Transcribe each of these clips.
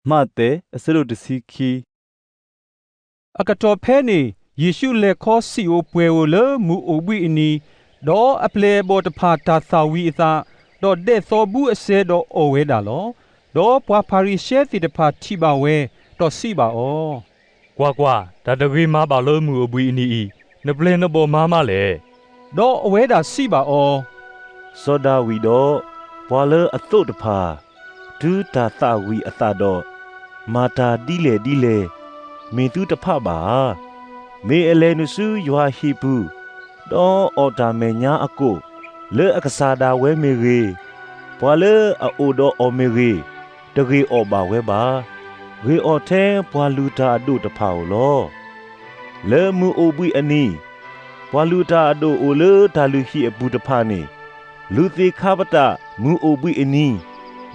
မးသဲ အဆၢဒိၣ်တဆံခံ. အကတီၢ်ဖဲန့ၣ် ယ့ၣ်ရှူးလဲၤခီဆံးဧိၤပှဲၤဧိၤလၢမုၢ်အိၣ်ဘှံးအနံၤ, ဒီးအပျဲၢ်အဘီၣ်တဖၣ်တၢ်သၣ်ဝံၤအသး, ဒီးဒဲးသီဘူအစဲဒီးအီၣ်ဝဲဒၣ်လီၤ. ဒီးပှၤဖၤရံၤၡဲသ့ၣ်တဖၣ်ထံၣ်ဘၣ်ဝဲ, ဒီးစံးဘၣ်အီၤ, ကွၢ်ကွၢ်, တၢ်တဂ့ၤမၤဘၣ်လၢမုၢ်အိၣ်ဘှံးအနံၤအံၤ, နပျဲၢ်နဘီၣ်မၤမးလဲၣ်. ဒီးအဝဲဒၣ်စံးဘၣ်အီၤ, စီၤဒၤဝံးဒီးပှၤလၢအသိးတဖၣ်, တုၤတၢ်သၣ်ဝံၤအသးဒီး, မၤတၢ်ဒ်လဲၣ်ဒ်လဲၣ်, မ့ၢ်သုတဖးဘၣ်ဧါ. မ့ၢ်အလဲၤနုာ်ဆူယွၤဟံၣ်ပူၤ, ဒီးအီၣ်တၢ်မဲာ်ညါအကိၣ်, လၢအကစၢ်ဒၣ်ဝဲမ့ၢ်ဂ့ၤ, ပှၤလၢအအိၣ်ဒီးအီၤမ့ၢ်ဂ့ၤ, တဂ့ၤအီၣ်ဘၣ်ဝဲဘၣ်. ဂ့ၤအီၣ်ထဲပှၤလုၢ်တၢ်အဒိၣ်တဖၣ်ဧိၤလီၤ. လၢမုၢ်အိၣ်ဘှံးအနံၤ, ပှၤလုၢ်တၢ်အဒိၣ်အိၣ်လၢတၢ်လုၢ်ဟံၣ်အပူၤတဖၣ်န့ၣ်, လူၤသ့ၣ်ခါပတာ်မုၢ်အိၣ်ဘှံးအနံၤ,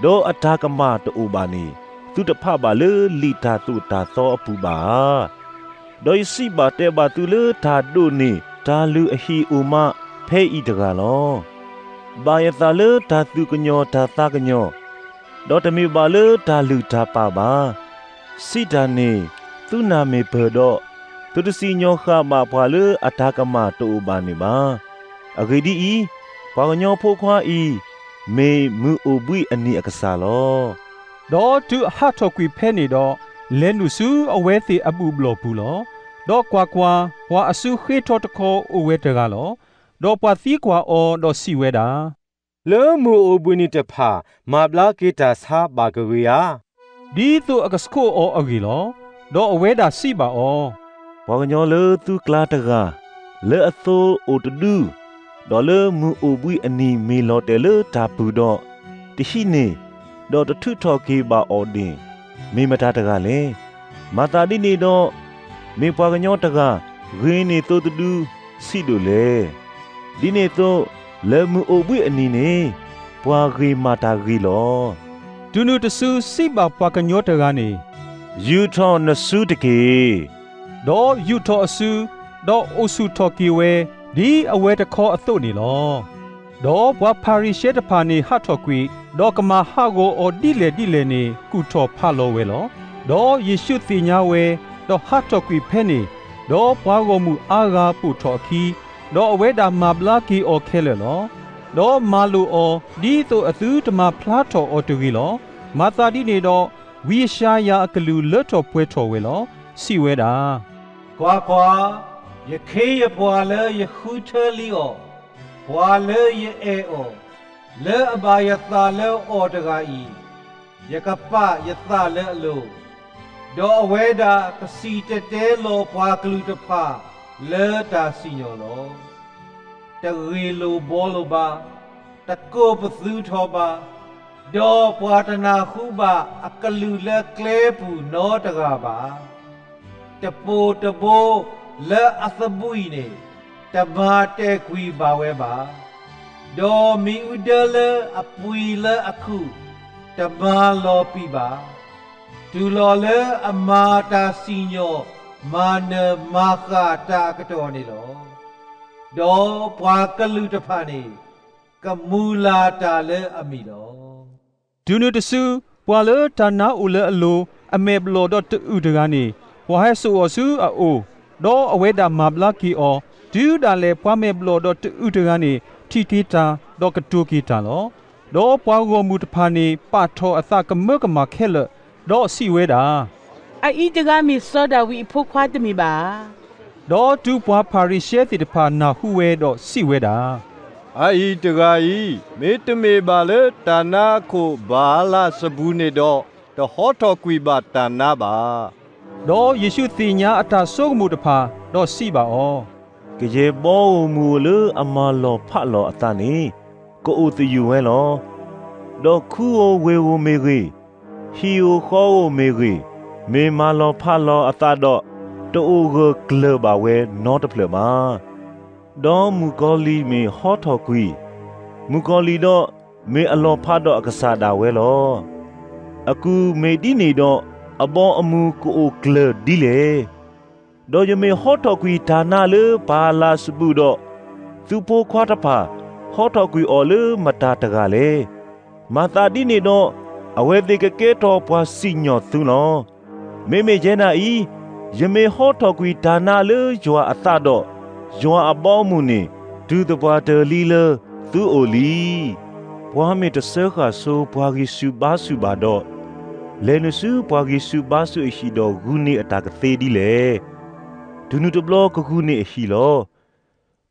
ဒီးအတၢ်ကမၣ်တအိၣ်ဘၣ်န့ၣ်, သုတဖးဘၣ်လၢလံာ်တၢ်သိၣ်တၢ်သီအပူၤဘၣ်ဧါ. ဒီးယစံးဘၣ်တဲဘၣ်သုလၢတၢ်ဒိးန့ၢ်တၢ်လုၢ်အဟံၣ်အိၣ်မးဖဲအံၤတဂၤလီၤ. ဘၣ်ယသးလၢတၢ်သူၣ်ကညီၤတၢ်သးကညီၤ, ဒီးတမ့ၢ်ဘၣ်လၢတၢ်လုၢ်တၢ်ပာ်ဘၣ်. စံးတၢ်န့ၣ်သုနၢ်မ့ၢ်ပၢၢ်ဒီး, သုတစံၣ်ညီၣ်ဃာ်ဘၣ်ပှၤလၢအတၢ်ကမၣ်တအိၣ်ဘၣ်န့ၣ်ဘၣ်. အဂ့ၢ်ဒ်အံၤ, ပှၤကညီဖိခွါအံၤ, မ့ၢ်မုၢ်အိၣ်ဘှံးအနံၤအကစၢ်လီၤ. ဒီးတုၤအဟးထီၣ်ကွံာ်ဖဲန့ၣ်ဒီး, လဲၤနုာ်ဆူအဝဲသ့ၣ်အဘူၣ်ဘျီၣ်ပူၤလီၤ. ဒီးကွၢ်ကွၢ်, ပှၤအစုဃ့ထီတခီအိၣ်ဝဲတဂၤလီၤ. ဒီးပှၤသံကွၢ်အီၤဒီးစံးဝဲဒၣ်, လၢမုၢ်အိၣ်ဘှံးနံၤတဖၣ် မၤဘျါက့ၤတၢ်ဆါဘၣ်ကဂ့ၤဧါ. ဒ်သိးအကဆှိးအီၤအဂ့ၢ်လီၤ. ဒီးအဝဲဒၣ်စံးဘၣ်အီၤ, ပှၤကညီလၢသုကျါတဂၤ, လၢအသိအိၣ်တဒု, ဒီးလၢမုၢ်အိၣ်ဘှံးအနံၤမ့ၢ်လီၤတဲာ်လၢတၢ်ပူၤဒီး, တဟံးန့ၢ်, ဒီးတထုးထီၣ်က့ၤဘၣ်အီၤန့ၣ်, မ့ၢ်မတၤတဂၤလဲၣ်. မၤသးဒ်န့ၣ်ဒီး, မ့ၢ်ပှၤကညီတဂၤဂ့ၤန့ၢ်သိတဒုဆံးဒိၣ်လဲၣ်. ဒ်န့ၣ်အသိး, လၢမုၢ်အိၣ်ဘှံးအနံၤန့ၣ်, ပှၤဂ့ၤမၤတၢ်ဂ့ၤလီၤ. တုၤနုၤတစုစံးဘၣ်ပှၤကညီတဂၤန့ၣ်, ယူာ်ထီၣ်နစုတက့ၢ်. ဒီးယူာ်ထီၣ်အစု, ဒီးအိၣ်ဆူၣ်ထီၣ်က့ၤဝဲ, ဒ်အဝဲတခီအသိးန့ၣ်လီၤ. ဒီးပှၤဖၤရံၤၡဲတဖၣ်န့ၣ်ဟးထီၣ်ကွံာ်, ဒီးကမၤဟးဂီၤအီၤဒ်လဲၣ်ဒ်လဲၣ်န့ၣ် ကူၣ်ထီၣ်ဖးလီၤဝဲလီၤ. ဒီးယ့ၣ်ရှူးသ့ၣ်ညါဝဲ, ဒီးဟးထီၣ်ကွံာ်ဖဲန့ၣ်, ဒီးပှၤဂီၢ်မုၢ်အါဂၤပိာ်ထီၣ်အခံ, ဒီးအဝဲဒၣ်မၤဘျါက့ၤအီၤခဲလၢာ်လီၤ. ဒီးမၤလိာ်အီၤဒ်သိးအသုတမၤဖျါထီၣ်အီၤတဂ့ၤလီၤ. မၤသးဒ်န့ၣ်ဒီး, ဝံယၡါယၤအကလုၢ်လၢထီၣ်ပှဲၤထီၣ်ဝဲလီၤ. စံးဝဲဒၣ်, ကွၢ်ကွၢ်, ယခ့ယပှၤလၢယဃုထၢလံအီၤ, ပှၤလၢယအဲၣ်အီၤ, လၢအဘၣ်ယသးလၢအီၤတဂၤအံၤ, ယကပာ်ယသးလၢအလိၤ, ဒီးအဝဲဒၣ်ကစံၣ်တဲၤတဲလီၤပှၤကလုာ်တဖၣ်လၢတၢ်စံၣ်ညီၣ်လီၤ. တဂ့ၢ်လိာ်ဘှီလိာ်ဘၣ်, တကိးပသူထီၣ်ဘၣ်, ဒီးပှၤတနၢ်ဟူဘၣ်အကလုၢ်လၢကျဲပူၤနီတဂၤဘၣ်. တပိာ်တဘိလၢအသဘှံးန့ၣ်, တမၤတဲာ်ကွံာ်ဘၣ်ဝဲဘၣ်. ဒီးမ့ၣ်အူဒၢလၢအပှံၤလၢအခုၣ်, တမၤလီၤပံာ်ဘၣ်. တုၤလီၤလၢအမၤတၢ်စံၣ်ညီၣ်မၤနၢၤမၤဃၣ်တၢ်အကတီၢ်န့ၣ်လီၤ. ဒီးပှၤကလုာ်တဖၣ်န့ၣ်, ကမုၢ်လၢ်တၢ်လၢအမံၤလီၤ. တုၤနုၤတစု, ပှၤလၢတၢ်နါအိၣ်လၢအလိၤ, အမဲာ်ဘျီၣ်ဒီးတအုၣ်တဂၤန့ၣ်, ပှၤဟဲစိာ်အီၤဆူအအိၣ်, ဒီးအဝဲဒၣ်မၤဘျါက့ၤအီၤ. တုၤဒၣ်လဲာ်ပှၤမဲာ်ဘျီၣ်ဒီးတအုၣ်တဂၤန့ၣ် ထံၣ်က့ၤတၢ်, ဒီးကတိၤက့ၤတၢ်လီၤ. ဒီးပှၤဂီၢ်မုၢ်တဖၣ်န့ၣ် ပာ်ထီၣ်အသးကမၢကမၣ်ခဲလၢာ်, ဒီးစံးဝဲဒၣ်, အအံၤတဂၤမ့ၢ်စီၤဒၤဝံးအဖိခွါတမ့ၢ်ဘၣ်ဧါ. ဒီးတုၤပှၤဖၤရံၤၡဲသ့ၣ်တဖၣ်နၢ်ဟူဝဲဒီးစံးဝဲဒၣ်, အအံၤတဂၤအံၤ မ့တမ့ၢ်ဘၣ်လၢတၢ်နါအခိၣ်ဘၤအလးစဘူၤန့ၣ်ဒီး, တဟီထီၣ်ကွံာ်ဘၣ်တၢ်နါဘၣ်. ဒီးယ့ၣ်ရှူးသ့ၣ်ညါအတၢ်ဆိကမိၣ်တဖၣ်, ဒီးစံးဘၣ်အီၤ, ကယဲၢ်ဘီဧိၤမုၢ်ဧိၤလၢအမၤလီၤဖးလီၤအသးန့ၣ်, ကအိၣ်သယုၢ်ဝဲလီၤ. ဒီးခူဧိၤဝ့ၢ်ဧိၤမ့ၢ်ဂ့ၤ, ဟံၣ်ဧိၤဃီဧိၤမ့ၢ်ဂ့ၤ, မ့ၢ်မၤလီၤဖးလီၤအသးဒီး, တအိၣ်ဂၢၢ်ကျၢၤဘၣ်ဝဲနီတဖျၢၣ်ဘၣ်. ဒီးမုၣ်ကီၤလံၢ်မ့ၢ်ဟီထီၣ်ကွံာ်, မုၣ်ကီၤလံၢ်ဒီးမ့ၢ်အလီၤဖးဒီးအကစၢ်ဒၣ်ဝဲလီၤ. အကုၢ်မ့ၢ်ဒ်န့ၣ်ဒီး, အဘီအမုၢ်ကအိၣ်ကျၢၤဒ်လဲၣ်. ဒီးယမ့ၢ်ဟီထီၣ်ကွံာ်တၢ်နါလၢပၤလးစဘူၤဒီး, သုဖိခွါတဖၣ်ဟီထီၣ်ကွံာ်အီၤလၢမတၤတဂၤလဲၣ်. မၤသးဒ်န့ၣ်ဒီး, အဝဲသ့ၣ်ကကဲထီၣ်ပှၤစံၣ်ညီၣ်သုလီၤ. မ့မ့ၢ်ယဲဒၣ်အံၤ, ယမ့ၢ်ဟီထီၣ်ကွံာ်တၢ်နါလၢယွၤအသးဒီး, ယွၤအဘီအမုၢ်န့ၣ် တုၤသပှၢ်တၢၢ်လံလၢသုအိၣ်လံ. ပှၤမ့ၢ်တစၢဃာ်ဆိပှၤဂံၢ်ဆူၣ်ဘါဆူၣ်ဘၣ်ဒီး, လဲၤနုာ်ဆူပှၤဂံၢ်ဆူၣ်ဘါဆူၣ်အဟံၣ်ဒီးဂုာ်န့ၢ်အတၢ်ကသ့ဒ်လဲၣ်. တုၤနုၤတဘျီကဂုာ်န့ၢ်အဟံၣ်လီၤ.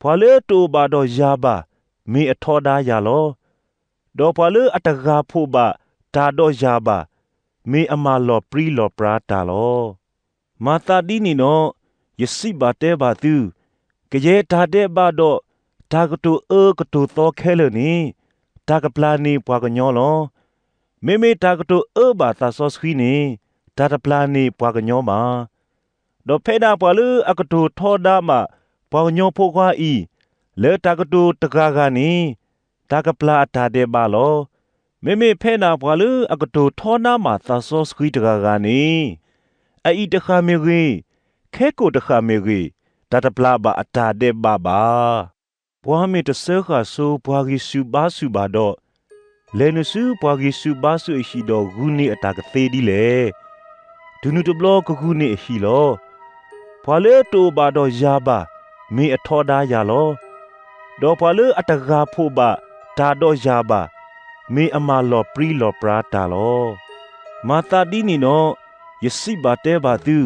ပှၤလၢတအိၣ်ဘၣ်ဒီးယၤဘၣ်, မ့ၢ်အထီဒါယၤလီၤ. ဒီးပှၤလၢအတဂၤဖိးဘၣ်တၢ်ဒီးယၤဘၣ်, မ့ၢ်အမၤလီၤပြံလီၤပြါတၢ်လီၤ. မၤသးဒ်န့ၣ်ဒီး, ယစံးဘၣ်တဲဘၣ်သု, ကယဲၢ်တၢ်ဒဲးဘးဒီး တၢ်ကတိၤအၢကတိၤသီခဲလၢာ်န့ၣ်, တၢ်ကပျၢ်န့ၢ်ပှၤကညီလီၤ. မ့မ့ၢ်တၢ်ကတိၤအၢဘၣ်သးစီဆှံန့ၣ်, တၢ်တပျၢ်န့ၢ်ပှၤကညီဘၣ်. ဒီးဖဲဒၣ်ပှၤလၢအကတိၤထီဒါဘၣ်ပှၤကညီဖိခွါအံၤ, လၢတၢ်ကတိၤတဂၤဂၤန့ၣ်, တၢ်ကပျၢ်အတၢ်ဒဲးဘးလီၤ. မ့မ့ၢ်ဖဲဒၣ်ပှၤလၢအကတိၤထီဒါမးသးစီဆှံတဂၤဂၤန့ၣ်, အအံၤတဃၣ်မ့ၢ်ဂ့ၤ, ခဲကိာ်တဃၣ်မ့ၢ်ဂ့ၤ, တၢ်တပျၢ်ဘၣ်အတၢ်ဒဲးဘးဘၣ်. ပှၤမ့ၢ်တစၢဃာ်ဆိပှၤဂံၢ်ဆူၣ်ဘါဆူၣ်ဘၣ်ဒီး, လဲၤနုာ်ဆူပှၤဂံၢ်ဆူၣ်ဘါဆူၣ်အဟံၣ်ဒီးဂုာ်န့ၢ်အတၢ်ကသ့ဒ်လဲၣ်. တုၤနုၤတဘျီကဂုာ်န့ၢ်အဟံၣ်လီၤ. ပှၤလၢတအိၣ်ဘၣ်ဒီးယၤဘၣ်, မ့ၢ်အထီဒါယၤလီၤ. ဒီးပှၤလၢအတဂၤဖိးဘၣ်တၢ်ဒီးယၤဘၣ်, မ့ၢ်အမၤလီၤပြံလီၤပြါတၢ်လီၤ. မၤသးဒ်န့ၣ်ဒီး, ယစံးဘၣ်တဲဘၣ်သု,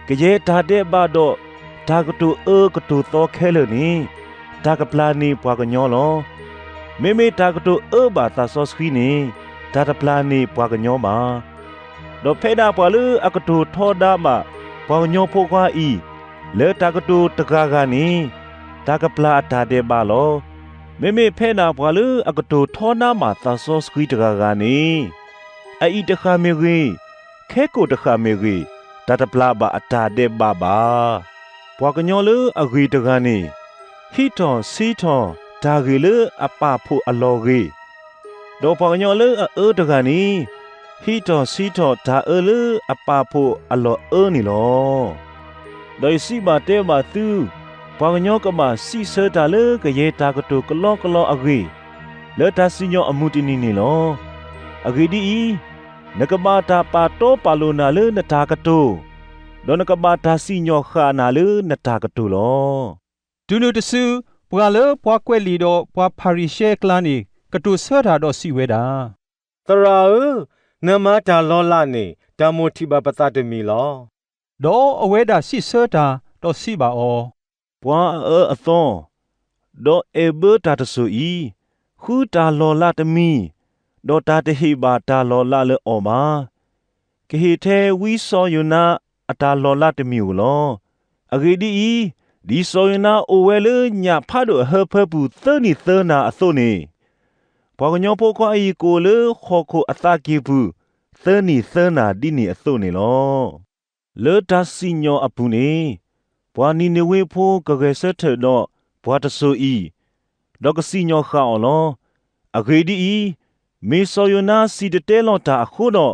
ကယဲၢ်တၢ်ဒဲးဘးဒီး တၢ်ကတိၤအၢကတိၤသီခဲလၢာ်န့ၣ်, တၢ်ကပျၢ်န့ၢ်ပှၤကညီလီၤ. မ့မ့ၢ်တၢ်ကတိၤအၢဘၣ်သးစီဆှံန့ၣ်, တၢ်တပျၢ်န့ၢ်ပှၤကညီဘၣ်. ဒီးဖဲဒၣ်ပှၤလၢအကတိၤထီဒါဘၣ်ပှၤကညီဖိခွါအံၤ, လၢတၢ်ကတိၤတဂၤဂၤန့ၣ်, တၢ်ကပျၢ်အတၢ်ဒဲးဘးလီၤ. မ့မ့ၢ်ဖဲဒၣ်ပှၤလၢအကတိၤထီဒါမးသးစီဆှံတဂၤဂၤန့ၣ်, အအံၤတဃၣ်မ့ၢ်ဂ့ၤ, ခဲကိာ်တဃၣ်မ့ၢ်ဂ့ၤ, တၢ်တပျၢ်ဘၣ်အတၢ်ဒဲးဘးဘၣ်. ပှၤကညီလၢအဂ့ၤတဂၤန့ၣ်, ဟံးထီၣ်ဆံးထီၣ်တၢ်ဂ့ၤလၢအပာ်ဖှိၣ်အလီၢ်ဂ့ၤ, ဒီးပှၤကညီလၢအအၢတဂၤန့ၣ်, ဟံးထီၣ်ဆံးထီၣ်တၢ်အၢလၢအပာ်ဖှိၣ်အလီၢ်အၢန့ၣ်လီၤ. ဒီးယစံးဘၣ်တဲဘၣ်သု, ပှၤကညီကဘၣ်စံးဆၢတၢ်လၢကယဲၢ်တၢ်ကတိၤကလီကလီအဂ့ၢ်, လၢတၢ်စံၣ်ညီၣ်အမုၢ်တနံၤန့ၣ်လီၤ. အဂ့ၢ်ဒ်အံၤ, နကဘၣ်တၢ်ပာ်တီပာ်လိၤနၤလၢနတၢ်ကတိၤ, ဒီးနကဘၣ်တၢ်စံၣ်ညီၣ်ဃာ်နၤလၢနတၢ်ကတိၤလီၤ. တုၤနုၤတစု, ပှၤလၢပှၤကွဲးလံာ်ဒီးပှၤဖၤရံၤၡဲအကျါန့ၣ်, ကတိၤဆၢတၢ်ဒီးစံးဝဲဒၣ်, သရၣ်ဧၢ, နမၤတၢ်လီၤလးန့ၣ် တၢ်မိၣ်ထံၣ်ဘၣ်ပသးတမံၤလီၤ. ဒီးအဝဲဒၣ်စံးဆၢတၢ်ဒီးစံးဘၣ်အီၤ, ပှၤအအၢအသီ, ဒီးအဲၣ်ဘၢတၢ်တစိၤအံၤ, ဃုတၢ်လီၤလးတမံၤ, ဒီးတၢ်တဟ့ၣ်ဘၣ်တၢ်လီၤလးလၢအီၤဘၣ်. ကဟ့ၣ်ထဲဝံစီၤယိၤနါအတၢ်လီၤလးတမံၤဧိၤလီၤ. အဂ့ၢ်ဒ်အံၤ, ဒ်စီၤယိၤနါအိၣ်ဝဲလၢညၣ်ဖးဒိၣ်အဟၢဖၢပူၤသၢနံၣ်သၢနၤအသိးန့ၣ်, ပှၤကညီဖိခွါအံၤကအိၣ်လၢဟီၣ်ခိၣ်အသးကံၢ်ပူၤ သၢနံၣ်သၢနၤဒ်န့ၣ်အသိးန့ၣ်လီၤ. လၢတၢ်စံၣ်ညီၣ်အပူၤန့ၣ်, ပှၤနံၤနဝ့ဖိကဂဲၤဆၢထၢၣ်ဒီးပှၤတစိၤအံၤ, ဒီးကစံၣ်ညီၣ်ဃာ်အီၤလီၤ. အဂ့ၢ်ဒ်အံၤ, မ့ၢ်စီၤယိၤနါစံၣ်တဲၤတဲလီၤတၢ်အဃိဒီး,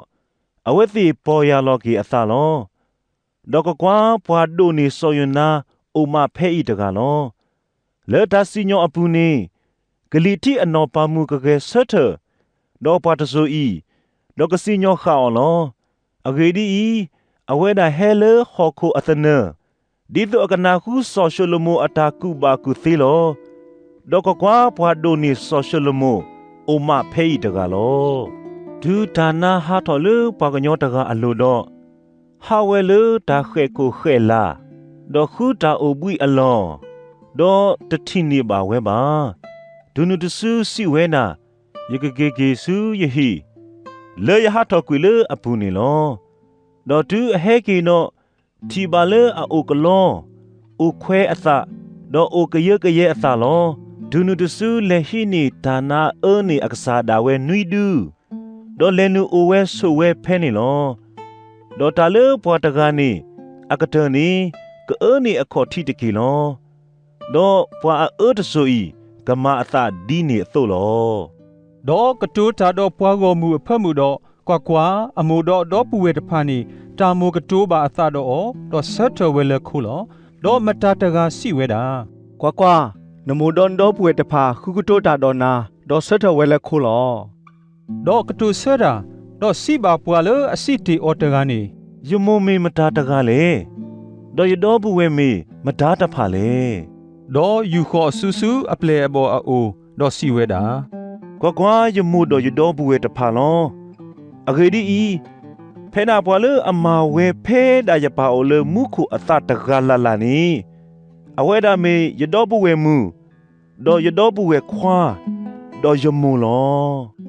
အဝဲသ့ၣ်ပီၢ်ယၢ်လီၤက့ၤအသးလီၤ. ဒီးကွၢ်ကွၢ်, ပှၤဒိးန့ၢ်စီၤယိၤနါအိၣ်မးဖဲအံၤတဂၤလီၤ. လၢတၢ်စံၣ်ညီၣ်အပူၤန့ၣ်, ကလံၤထံးအနီၢ်ပၤမုၣ်ကဂဲၤဆၢထၢၣ်ဒီးပှၤတစိၤအံၤ, ဒီးကစံၣ်ညီၣ်ဃာ်အီၤလီၤ. အဂ့ၢ်ဒ်အံၤ, အဝဲဒၣ်ဟဲလၢဟီၣ်ခိၣ်အသနၢၣ်, ဒ်သိးအကနၣ်ဃုစီၤၡလိၤမိၣ်အတၢ်ကူၣ်ဘၣ်ကူၣ်သ့လီၤ. ဒီးကွၢ်ကွၢ်, ပှၤဒိးန့ၢ်စီၤၡလိၤမိၣ်အိၣ်မးဖဲအံၤတဂၤလီၤ. တုၤတၢ်နါဟးထီၣ်လၢပှၤကညီတဂၤအလိၤဒီး, ဟးဝဲလၢတၢ်ဃဲၣ်ခိၣ်ဃဲၣ်လၢ်, ဒီးဃုတၢ်အိၣ်ဘှံးအလီၢ်, ဒီးတထံၣ်န့ၢ်ဘၣ်ဝဲဘၣ်. တုၤနုၤတစုစံးဝဲဒၣ်, ယကက့ၤက့ၤဆူယဟံၣ်, လၢယဟးထီၣ်ကွံာ်လၢအပူၤန့ၣ်လီၤ. ဒီးတုၤအဟဲက့ၤဒီး, ထံၣ်ဘၣ်လၢအအိၣ်ကလီ, အိၣ်ခွဲးအသး, ဒီးအိၣ်ကယၢကယဲအသးလီၤ. တုၤနုၤတစုလဲၤဟံးန့ၢ်တၢ်နါအၢန့ၢ်အကစၢ်ဒၣ်ဝဲနွံဒု, ဒီးလဲၤနုာ်အိၣ်ဝဲဆိးဝဲဖဲန့ၣ်လီၤ. ဒီးတၢ်လၢပှၤတဂၤန့ၣ်အကတၢၢ်န့ၣ်, ကအၢန့ၢ်အခီၣ်ထံးတက့ၢ်လီၤ. ဒီးပှၤအအၢတစိၤအံၤ, ကမၤအသးဒ်န့ၣ်အသိးလီၤ. ဒီးကတိၤတၢ်ဒီးပှၤဂီၢ်မုၢ်အဖၢမုၢ်ဒီး, ကွၢ်ကွၢ်, အမိၢ်ဒီးဒီပုၢ်ဝဲၢ်တဖၣ်န့ၣ်, တၢ်မိၣ်ကတိၤဘၣ်အသးဒီးအီၤ, ဒီးဆၢထၢၣ်ဝဲလၢခိလီၤ. ဒီးမတၤတဂၤစံးဝဲဒၣ်, ကွၢ်ကွၢ်, နမိၢ်ဒီးနဒီပုၢ်ဝဲၢ်တဖၣ်ဃုကတိၤတၢ်ဒီးနၤ, ဒီးဆၢထၢၣ်ဝဲလၢခိလီၤ. ဒီးကတိၤဆၢတၢ်, ဒီးစံးဘၣ်ပှၤလၢအစံးတ့ၢ်အီၤတဂၤန့ၣ်, ယမိၢ်မ့ၢ်မတၤတဂၤလဲၣ်, ဒီးယဒီပုၢ်ဝဲၢ်မ့ၢ်မတၤတဖၣ်လဲၣ်. ဒီးယူာ်ဃီၤအစုဆူအပျဲၢ်အဘီၣ်အအိၣ်, ဒီးစံးဝဲဒၣ်, ကွၢ်ကွၢ်, ယမိၢ်ဒီးယဒီပုၢ်ဝဲၢ်တဖၣ်လီၤ. အဂ့ၢ်ဒ်အံၤ, ဖဲဒၣ်ပှၤလၢအမၤဝဲဖဲဒၣ်ယပၢ်အိၣ်လၢမူခိၣ်အသးတဂၤလၢ်လၢ်န့ၣ်, အဝဲဒၣ်မ့ၢ်ယဒီပုၢ်ဝဲၢ်မုၣ်, ဒီးယဒီပုၢ်ဝဲၢ်ခွါ, ဒီးယမိၢ်လီၤ.